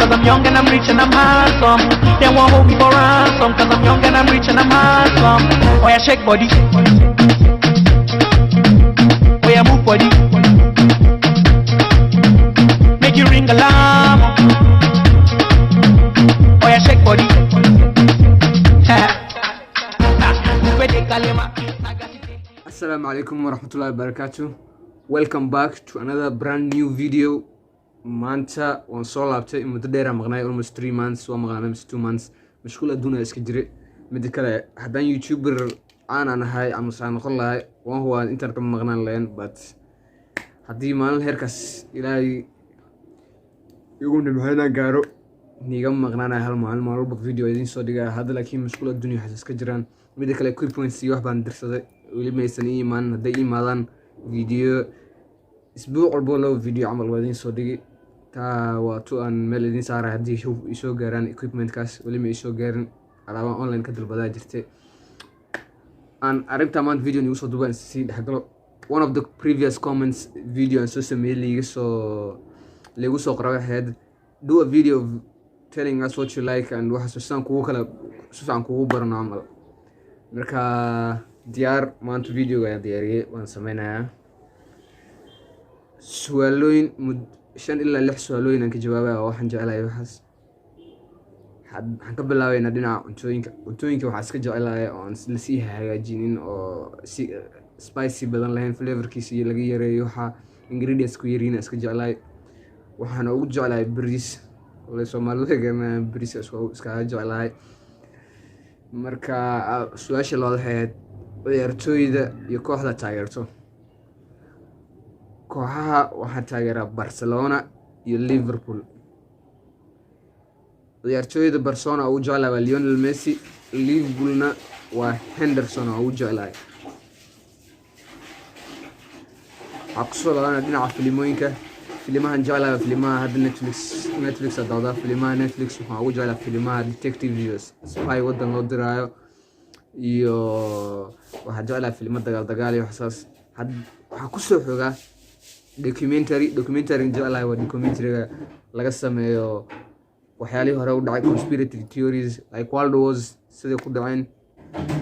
Cause I'm young and I'm rich and I'm handsome. They won't hold me for ransom. Cause I'm young and I'm rich and I'm handsome. Oh yeah, shake body. Oh yeah, move body. Make you ring alarm. Oh yeah, shake body. Where kalema. Assalamu alaikum warahmatullahi wabarakatuh. Welcome back to another brand new video. Maanta waan soo laabtay. Muddo dheer aan maqnaay, almost 3 months waa maqnaanay mise 2 months. Mashquul adduun iska jiray. Mida kale, haddaan YouTuber caan aan ahay ama saan noqon lahay, waan hubaa intaan kama maqnaan lahayn, but haddii maalin heerkaas Ilaahay igu nimco inaan gaaro, niigama maqnaanaya hal maalin. Maalin walba video idiin soo dhigaya hadda, laakiin mashquul adduunya waxaas iska jiraan. Mida kale, equipments iyo wax baan dirsaday, weli maysan ii imaanin. Hadday ii imaadaan, video isbuuc walbo laba video camal waa idiin soo dhigi. Taa waa tu aan meel idiin saaray haddii isoo gaaraan equipmentkaas. Weli ma isoo gaarin, alaabaan online ka dalbadaa jirtay. Aan arrintaa maanta video nigu soo duubaan sii dhexgalo. One of the previous comments video aan soo sameeyey liigu soo qoray waxay ahayd, "Do a video of telling us what you like and waxa sidaan kugu kala si fiican kugu barano camal." Marka diyaar, maanta videoga ayaan diyaariyey, waan sameynayaa. Su-aalooyin mud shan ilaa lix su-aalooyin aan ka jawaabaya oo waxaan jeclahay waxaas. Waxaan ka bilaabeynaa dhinaca cuntooyinka. Cuntooyinka waxaa iska jecelahay oo aan lasii hagaajinin oo si spicy badan lahayn, flavorkiisa iyo laga yareeyo, waxaa ingredients ku yaryihiin iska jeclahay. Waxaana ugu jeclahay bariis. Walahi Soomaalida garanayaan, bariiska iskaga jeclahay. Marka su-aasha labaad waxay ahayd ciyaartooyda iyo kooxda taageerto. Kooxaha waxaan taageeraa Barcelona iyo Liverpool. Ciyaartooyda Barcelona ugu jeclahay waa Lionel Messi, Liverpoolna waa Henderson oo ugu jeclahay. Waxaa kusoo laabana dhinaca filimooyinka. Filimahan jeclahay waa filimaha hadda Netflix aa dawdaa. Filimaha Netflix waxaan ugu jeclahay filimaha detective iyo spy wadan loo diraayo, iyo waxaan jeclahay filimo dagaal dagaal iyo waxsaas. Waxaa kusoo xogaa documentary. Documentary jeclahay waa documentaryga laga sameeyo waxyaalihii hore u dhacay, conspiracy theories like world wars siday ku dhaceen,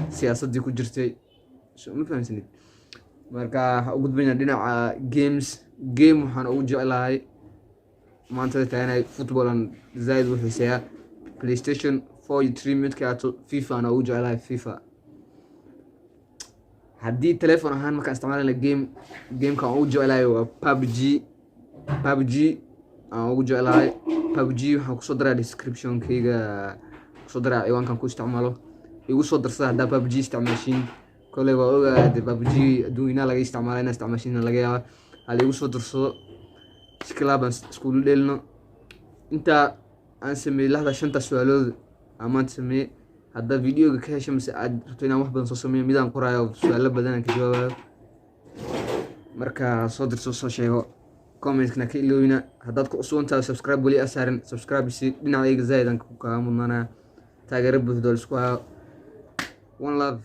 siyaasaddii ku jirtay. So ma fahamsanid? Marka waxaan u gudbaynaa dhinaca games. Game waxaan ugu jeclahay maanta taaganahay football aan zaaid u xiiseeyaa, PlayStation 4 iyo 3 midka aato. FIFA aan ugu jeclahay, FIFA. Haddii telephone ahaan markaan isticmaalana game, gameka aan ugu jeclahay waa PUBG. PUBG aan ugu jeclahay. PUBG waxaan kusoo daraa descriptionkayga, kusoo daraa ciwaankan ku isticmaalo. Igu soo darsada haddaa PUBG isticmaashiin. Koley waa ogaa dee PUBG adduunweynaha laga isticmaala, inaa isticmaashiin laga yaaba. Ha la igu soo darsado si club aan iskula dheelno. Intaa aan sameeyey lixda shanta su-aalood aan maanta sameeyey. Haddaa videoga ka hesho mise aad rabto inaan wax badan soo sameeyo, midaan qoraayo su-aalo badan aan ka jawaabayo, marka soo dirso, soo sheego. Commentkana ka iloowina. Haddaad ku cusuban tahay, subscribe weli asaarin, subscribe si dhinacayga zaaid aan kaaga mudnaanaya. Taageero buuxda oo isku hayo. One love.